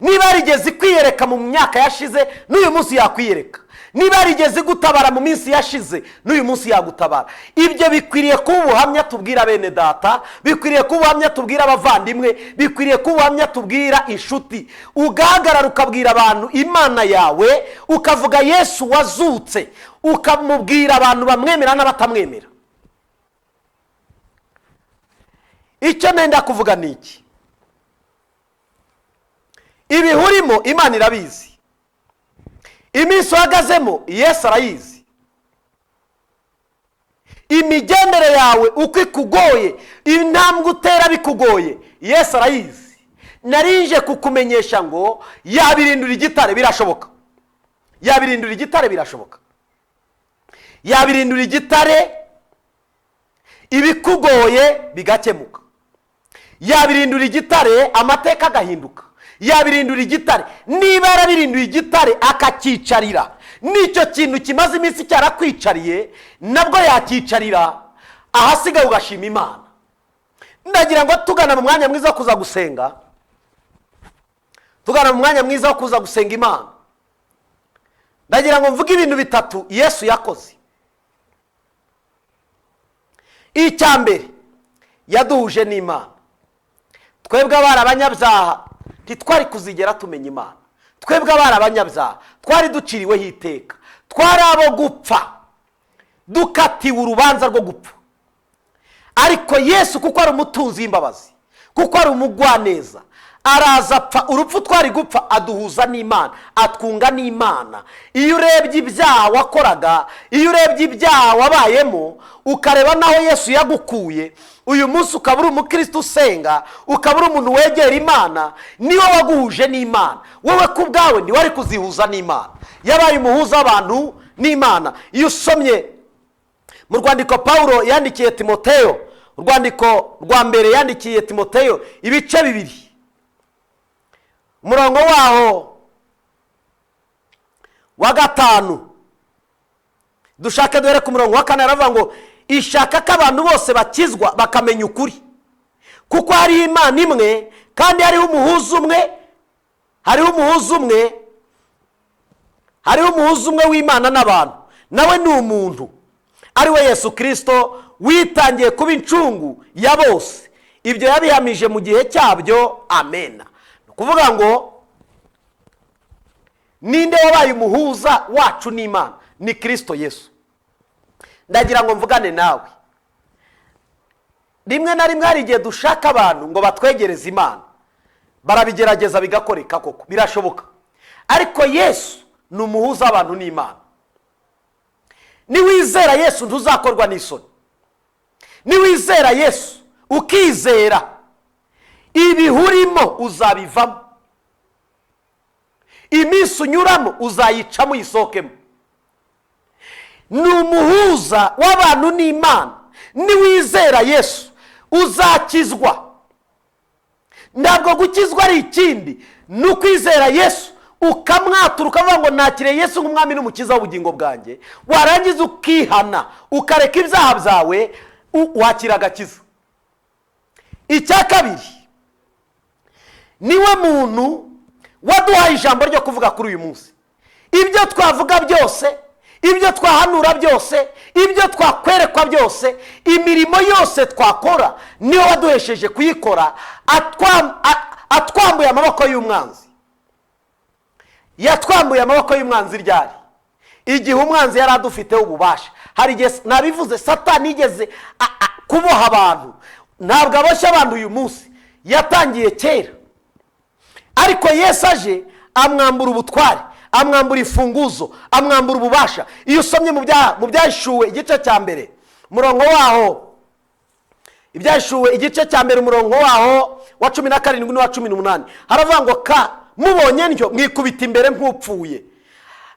Niba yarigeze kwiyereka mu myaka yashize, n'uyu munsi yakwiyereka. Niba yarigeze gutabara mu minsi yashize, n'uyu munsi yagutabara. Ibyo bikwiriye kuba ubuhamya tubwira bene data, bikwiriye kuba ubuhamya tubwira abavandimwe, bikwiriye kuba ubuhamya tubwira inshuti. Ugahagarara ukabwira abantu Imana yawe, ukavuga Yesu wazutse, ukamubwira abantu bamwemera n'abatamwemera. Icyo nenda kuvuga ni iki: ibihurimo Imana irabizi, iminsi uhagazemo Yesu arayizi, imigendere yawe uko ikugoye, intambwe utera bikugoye, Yesu arayizi. Narije kukumenyesha ngo yabirindura igitare birashoboka, yabirindura igitare birashoboka, yabirindura igitare ibikugoye bigakemuka, yabirindura igitare amateka agahinduka, yabirindura igitare. Niba yarabirinduye igitare akakicarira, nicyo kintu kimaze iminsi cyarakwicariye nabwo yakicarira, ahasigaye ugashima Imana. Ndagira ngo tugana mu mwanya mwiza wo kuza gusenga, tugana mu mwanya mwiza wo kuza gusenga Imana. Ndagira ngo mvuge ibintu bitatu Yesu yakoze. Icya mbere, yaduhuje n'Imana. Twebwe abari abanyabyaha ntitwari kuzigera tumenya Imana. Twebwe abari abanyabyaha twari duciriweho iteka, twari abo gupfa, dukatiwe urubanza rwo gupfa. Ariko Yesu kuko ari umutunzi w'imbabazi, kuko ari umugwaneza, Araza apfa urupfu twari gupfa, aduhuza n'Imana, atwunga n'Imana. Iyo urebye ibyaha wakoraga, iyo urebye ibyaha wabayemo, ukareba n'aho Yesu yagukuye, uyu munsi ukaba uri umukristo usenga, ukaba uri umuntu wegera Imana, niwe waguhuje n'Imana. Wowe ku bwawe ntiwari kuzihuza n'Imana, yabaye umuhuza w'abantu n'Imana. Iyo usomye mu rwandiko Pawulo yandikiye Timoteyo, urwandiko rwa mbere yandikiye Timoteyo, ibice 2, umurongo waho wa 5, dushake duhere ku murongo wa 4, aravuga ngo ishaka ko abantu bose bakizwa bakamenya ukuri, kuko hariho Imana imwe kandi hariho umuhuza umwe, hariho umuhuza umwe, hariho umuhuza umwe w'Imana n'abantu, nawe ni umuntu, ari we Yesu Kristo, witangiye kuba incungu ya bose. Ibyo yabihamije mu gihe cyabyo. Amena. Ni ukuvuga ngo ninde wabaye umuhuza wacu n'Imana? Ni Kristo Yesu. Ndagira ngo mvugane nawe. Rimwe na rimwe hari igihe dushaka abantu ngo batwegereze Imana, barabigerageza bigakoreka koko, birashoboka. Ariko Yesu ni umuhuza w'abantu n'Imana. Niwizera Yesu ntuzakorwa n'isoni. Niwizera Yesu ukizera, ibihurimo uzabivamo, iminsi unyuramo uzayicamo uyisohokemo. Ni umuhuza w'abantu n'Imana. Niwizera Yesu uzakizwa. Ntabwo gukizwa ari ikindi, ni ukwizera Yesu ukamwatura, ukavuga ngo nakiriye Yesu nk'umwami n'umukiza w'ubugingo bwanjye, warangiza ukihana ukareka ibyaha byawe, wakira agakiza. Icya kabiri, niwe muntu waduhaye ijambo ryo kuvuga kuri uyu munsi. Ibyo twavuga byose, ibyo twahanura byose, ibyo twakwerekwa byose, imirimo yose twakora, niwe waduhesheje kuyikora, atwambuye amaboko y'umwanzi. Yatwambuye amaboko y'umwanzi ryari? Igihe umwanzi yari adufiteho ububasha. Hari igihe nabivuze, Satani yigeze kuboha abantu. Ntabwo aboshye abantu uyu munsi, yatangiye kera. Ariko Yesu aje amwambura ubutware, amwambura imfunguzo, amwambura ububasha. Iyo usomye mu Byahishuwe igice cya 1, umurongo waho, Ibyahishuwe igice cya 1 umurongo waho wa 17 n'uwa 18, haravuga ngo ka mubonye ntyo mwikubita imbere nk'upfuye.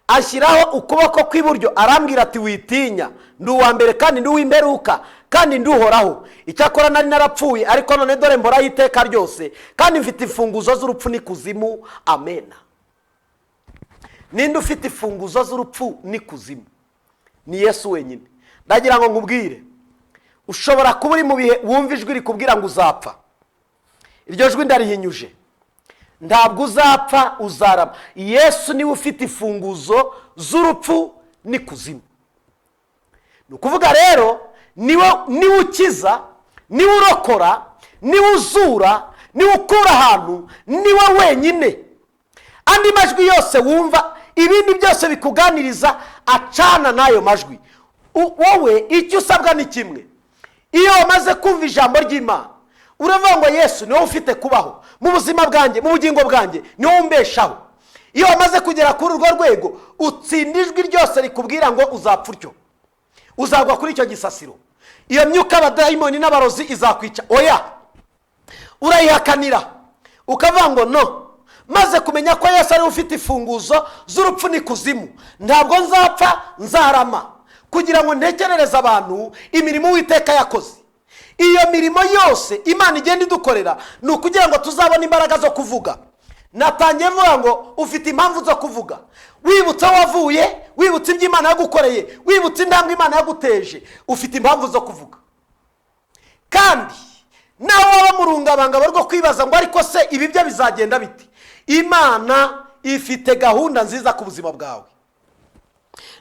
Ashyiraho ukuboko kw'iburyo arambwira ati witinya, ndi uwa mbere kandi ndi uw'imperuka kandi ndi uhoraho. Icyakora nari narapfuye, ariko none dore mboraho iteka ryose, kandi mfite imfunguzo z'urupfu n'ikuzimu. Amena. Ninde ufite imfunguzo z'urupfu n'ikuzimu? Ni Yesu wenyine. Ndagira ngo nkubwire, ushobora kuba uri mu bihe wumva ijwi rikubwira ngo uzapfa. Iryo jwi ndarihinyuje. Ntabwo uzapfa, uzarama. Yesu niwe ufite imfunguzo z'urupfu n'ikuzimu. Ni ukuvuga rero, niwe ukiza, niwe urokora, niwe uzura, niwe ukura ahantu, niwe wenyine. Andi majwi yose wumva, ibindi byose bikuganiriza, acana n'ayo majwi. Wowe icyo usabwa ni kimwe. Iyo wamaze kumva ijambo ry'Imana, uravuga ngo Yesu niwe ufite kubaho mu buzima bwanjye, mu bugingo bwanjye, niwe umbeshaho. Iyo wamaze kugera kuri urwo rwego, utsinda ijwi ryose rikubwira ngo uzapfa utyo, uzagwa kuri icyo gisasiro, iyo myuka abadayimoni n'abarozi izakwica. Oya, urayihakanira ukavuga ngo no, maze kumenya ko Yesu ari ufite imfunguzo z'urupfu n'ikuzimu, ntabwo nzapfa, nzarama, kugira ngo ntekerereze abantu imirimo Uwiteka yakoze. Iyo mirimo yose Imana igenda idukorera ni ukugira ngo tuzabone imbaraga zo kuvuga. Natangiye mvuga ngo ufite impamvu zo kuvuga. Wibutse aho wavuye, wibutse ibyo Imana yagukoreye, wibutse intambwe Imana yaguteje, ufite impamvu zo kuvuga. Kandi nawe waba mu rungabangabo rwo kwibaza ngo ariko se ibi byo bizagenda bite, Imana ifite gahunda nziza ku buzima bwawe.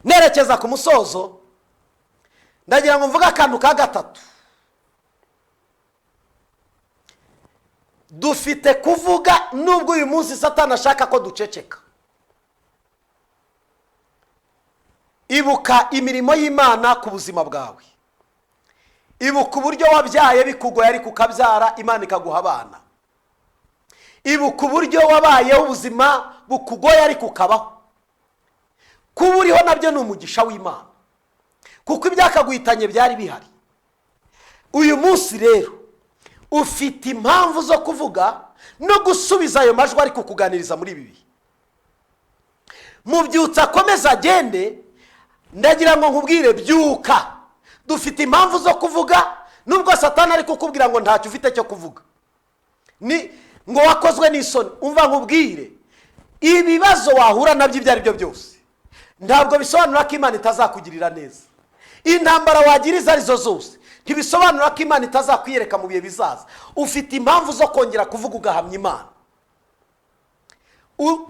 Nerekeza ku musozo, ndagira ngo mvuge akantu ka 3. Dufite kuvuga nubwo uyu munsi Satani ashaka ko duceceka. Ibuka imirimo y'Imana ku buzima bwawe. Ibuka uburyo wabyaye bikugoye ariko ukabyara, Imana ikaguha abana. Ibuka uburyo wabayeho ubuzima bukugoye ariko ukabaho. Kuba uriho nabyo ni umugisha w'Imana, kuko ibyakaguhitanye byari bihari. Uyu munsi rero ufite impamvu zo kuvuga no gusubiza ayo majwi ari kukuganiriza muri ibi bihe. Mubyutsa akomeza agende, ndagira ngo nkubwire byuka. Dufite impamvu zo kuvuga nubwo Satani ari kukubwira ngo ntacyo ufite cyo kuvuga, ni ngo wakozwe n'isoni. Umva nkubwire, ibibazo wahura nabyo ibyo ari byo byose ntabwo bisobanura ko Imana itazakugirira neza. Intambara wagira izo arizo zose ntibisobanura ko Imana itazakwiyereka mu bihe bizaza. Ufite impamvu zo kongera kuvuga ugahamya Imana.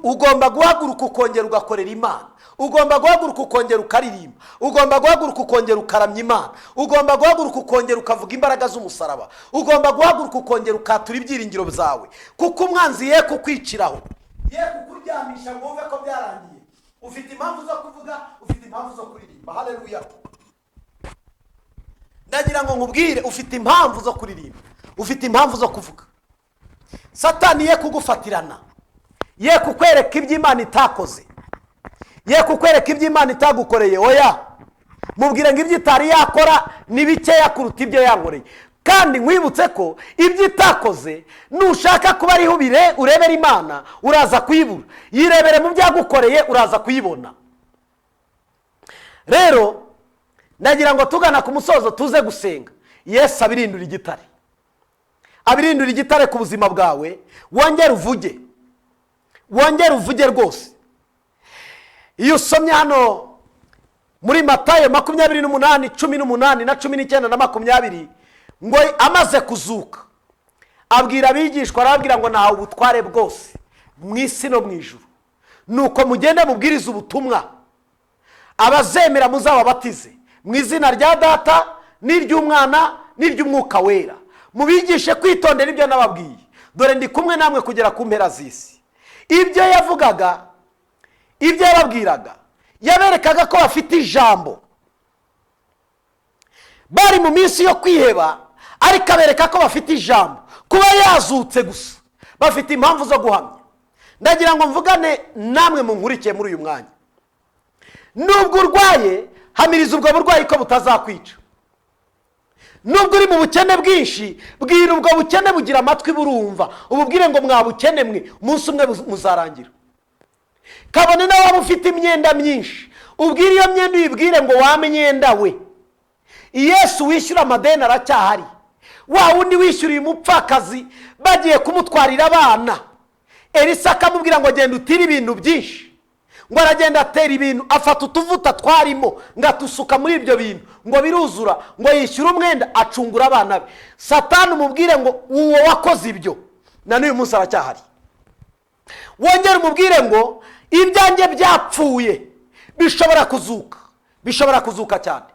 Ugomba guhaguruka ukongera ugakorera Imana. Ugomba guhaguruka ukongera ukaririmba. Ugomba guhaguruka ukongera ukaramya Imana. Ugomba guhaguruka ukongera ukavuga imbaraga z'umusaraba. Ugomba guhaguruka ukongera ukatura ibyiringiro byawe, kuko umwanzi ye kukwiciraho, ye kukuryamisha ngo wumve ko byarangiye. Ufite impamvu zo kuvuga, ufite impamvu zo kuririmba. Haleluya! Ndagira ngo nkubwire, ufite impamvu zo kuririmba, ufite impamvu zo kuvuga. Satani ye kugufatirana, ye kukwereka ibyo Imana itakoze, ye kukwereka ibyo Imana itagukoreye. Oya, mubwire ngo ibyo itari yakora ni bikeya kuruta ibyo yankoreye. Kandi nkwibutse ko ibyo itakoze nushaka kuba ariho urebera Imana uraza kuyibura. Yirebere mu byagukoreye uraza kuyibona. Rero ndagira ngo tugana ku musozo tuze gusenga. Yesu abirindura igitare, abirindura igitare ku buzima bwawe. Wongere uvuge, wongere uvuge rwose. Iyo usomye hano muri Matayo 28 18 na 19 na 20, ngo amaze kuzuka abwira abigishwa, arababwira ngo nahawe ubutware bwose mu isi no mu ijuru, nuko mugende mubwirize ubutumwa, abazemera muzababatize mu izina rya Data n'iry'Umwana n'iry'Umwuka Wera, mubigishe kwitondera ibyo nababwiye, dore ndi kumwe namwe kugera ku mpera z'isi. Ibyo yavugaga, ibyo yababwiraga, yaberekaga ko bafite ijambo. Bari mu minsi yo kwiheba, ariko abereka ko bafite ijambo. Kuba yazutse gusa bafite impamvu zo guhamya. Ndagira ngo mvugane namwe munkurikiye muri uyu mwanya. Nubwo urwaye, hamiriza ubwo burwayi ko butazakwica. Nubwo uri mu bukene bwinshi, bwira ubwo bukene bugira amatwi burumva, ububwire ngo mwabukene mwe, umunsi umwe muzarangira. Kabone nawe waba ufite imyenda myinshi, ubwire iyo myenda uyibwire ngo wa myenda we, Yesu wishyura amadeni aracyahari. Wa wundi wishyuriye umupfakazi bagiye kumutwarira abana, Elisa akamubwira ngo genda utire ibintu byinshi, ngo aragenda atera ibintu, afata utuvuta twarimo ngo atusuka muri ibyo bintu ngo biruzura, ngo yishyure umwenda acungura abana be. Satani umubwire ngo uwo wakoze ibyo na n'uyu munsi aracyahari. Wongere umubwire ngo ibyanjye byapfuye bishobora kuzuka, bishobora kuzuka cyane.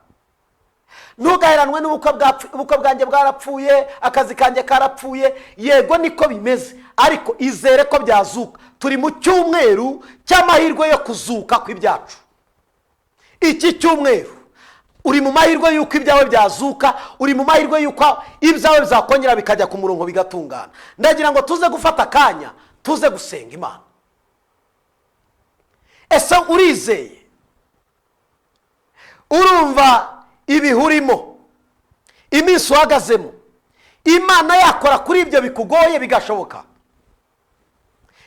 Ntugaheranwe n'ubukwe bwanjye bwarapfuye, akazi kanjye karapfuye. Yego niko bimeze, ariko izere ko byazuka. Turi mu cyumweru cy'amahirwe yo kuzuka kw'ibyacu. Iki cyumweru uri mu mahirwe y'uko ibyawe byazuka, uri mu mahirwe y'uko ibyawe bizakongera bikajya ku murongo bigatungana. Ndagira ngo tuze gufata akanya tuze gusenga Imana. Ese urizeye? Urumva ibihurimo, iminsi uhagazemo, Imana yakora kuri ibyo bikugoye bigashoboka?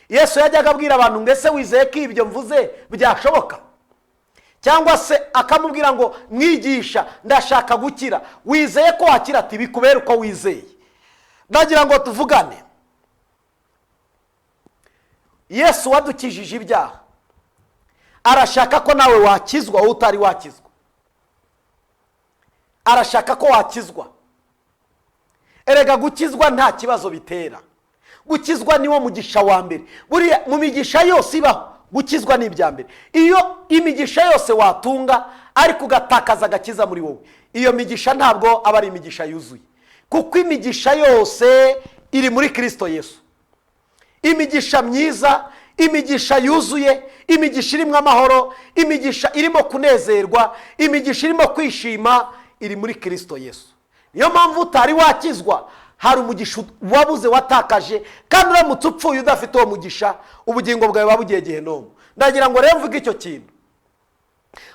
Yesu yajyaga abwira abantu ngo ese wizeye ko ibyo mvuze byashoboka? Cyangwa se akamubwira ngo mwigisha ndashaka gukira, wizeye ko wakira? Ati bikubere uko wizeye. Ndagira ngo tuvugane. Yesu wadukijije ibyaha arashaka ko nawe wakizwa, wowe utari wakizwa. Arashaka ko wakizwa. Erega gukizwa nta kibazo bitera. Gukizwa niwo mugisha wa mbere. Buriya mu migisha yose ibaho, gukizwa ni ibya mbere. Iyo imigisha yose watunga ariko ugatakaza agakiza muri wowe, iyo migisha ntabwo aba ari imigisha yuzuye, kuko imigisha yose iri muri Kristo Yesu. Imigisha myiza, imigisha yuzuye, imigisha irimo amahoro, imigisha irimo kunezerwa, imigisha irimo kwishima, iri muri Kristo Yesu. Niyo mpamvu utari wakizwa, Hari umugisha wabuze, watakaje, kandi uramutse upfuye udafite uwo mugisha, ubugingo bwawe buba bugiye Gehinomu. Ndagira ngo rero mvuge icyo kintu.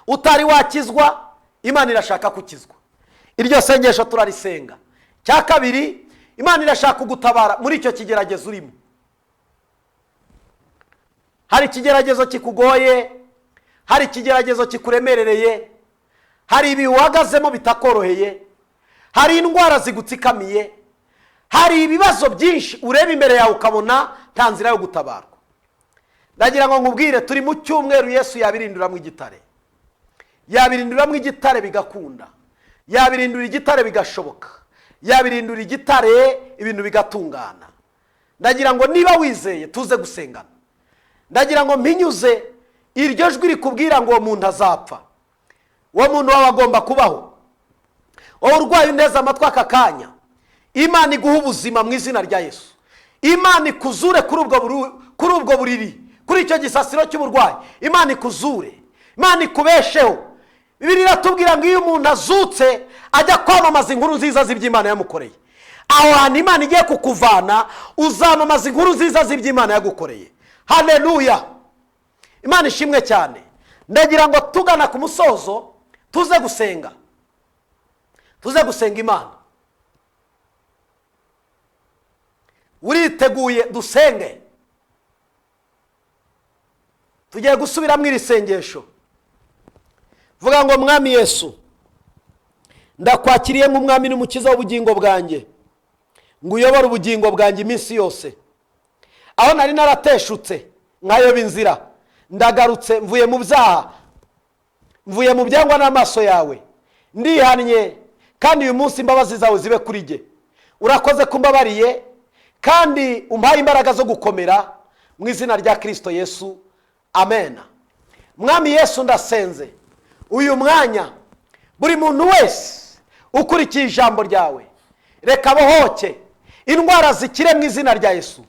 Utari wakizwa, Imana irashaka kukizwa. Iryo sengesho turarisenga. Cya kabiri, Imana irashaka kugutabara muri icyo kigeragezo urimo. Hari ikigeragezo kikugoye, hari ikigeragezo kikuremerereye, hari ibihe uhagazemo bitakoroheye, hari indwara zigutsikamiye, hari ibibazo byinshi ureba imbere yawe ukabona nta nzira yo gutabarwa. Ndagira ngo nkubwire, turi mu cyumweru Yesu yabirinduramo igitare, yabirinduramo igitare bigakunda, yabirindura igitare bigashoboka, yabirindura igitare ibintu bigatungana. Ndagira ngo niba wizeye tuze gusengana. Ndagira ngo mpinyuze iryo jwi rikubwira ngo uwo muntu azapfa, uwo muntu wawe agomba kubaho. Wowe urwaye uneze amatwi aka kanya, Imana iguha ubuzima mu izina rya Yesu. Imana ikuzure kuri ubwo buriri, kuri icyo gisasiro cy'uburwayi. Imana ikuzure, Imana ikubesheho. Bibiliya iratubwira ngo iyo umuntu azutse ajya kwamamaza inkuru nziza z'iby'Imana yamukoreye. Aho hantu Imana igiye kukuvana, uzamamaza inkuru nziza z'iby'Imana yagukoreye. Haleluya, Imana ishimwe cyane. Ndagira ngo tugana ku musozo tuze gusenga, tuze gusenga Imana. Uriteguye? Dusenge. Tugiye gusubiramo iri sengesho. Vuga ngo Mwami Yesu, ndakwakiriye nk'umwami n'umukiza w'ubugingo bwanjye, ngo uyobore ubugingo bwanjye iminsi yose. Aho nari narateshutse nkayoba inzira, ndagarutse, mvuye mu byaha, mvuye mu byangwa n'amaso yawe, ndihannye, kandi uyu munsi imbabazi zawe zibe kuri jye. Urakoze kumbabariye, kandi umpaye imbaraga zo gukomera mu izina rya Kristo Yesu, amen. Mwami Yesu, ndasenze uyu mwanya buri muntu wese ukurikiye ijambo ryawe, reka bohoke indwara zikire mu izina rya Yesu.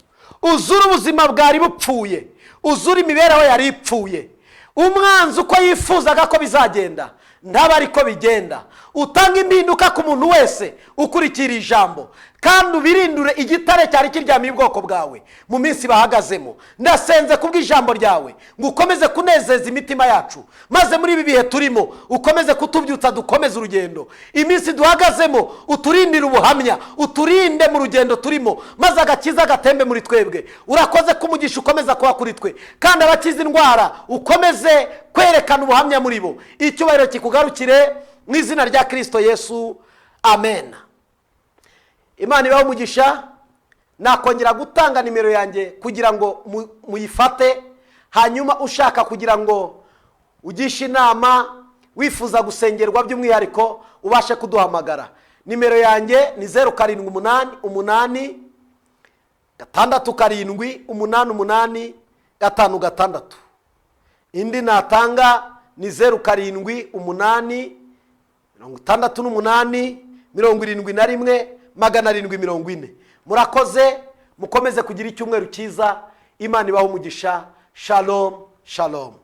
Uzure ubuzima bwari bupfuye, uzure imibereho yari ipfuye. Umwanzi uko yifuzaga ko bizagenda ntaba ariko bigenda. Utanga impinduka ku muntu wese ukurikira ijambo, kandi ubirindure igitare cyari kiryamiye ubwoko bwawe mu minsi bahagazemo. Ndasenze kubw'ijambo ryawe ngo ukomeze kunezeza imitima yacu, maze muri ibi bihe turimo ukomeze kutubyutsa, dukomeze urugendo. Iminsi duhagazemo uturindire ubuhamya, uturinde mu rugendo turimo, maze agakiza gatembe muri twebwe. Urakoze kumugisha ukomeza kuba kuri twe, kandi abakiza indwara ukomeze kwerekana ubuhamya muri bo. Icyubahiro kikugarukire mu izina rya Kristo Yesu, amen. Imana ibahe umugisha. Nakongera gutanga nimero yanjye kugira ngo muyifate, hanyuma ushaka kugira ngo ugishe inama, wifuza gusengerwa by'umwihariko, ubashe kuduhamagara. Nimero yanjye ni 0788 67 88 56. Indi natanga ni 078 68 71 740. Murakoze, mukomeze kugira icyumweru cyiza. Imana ibahe umugisha. Shalom, shalom.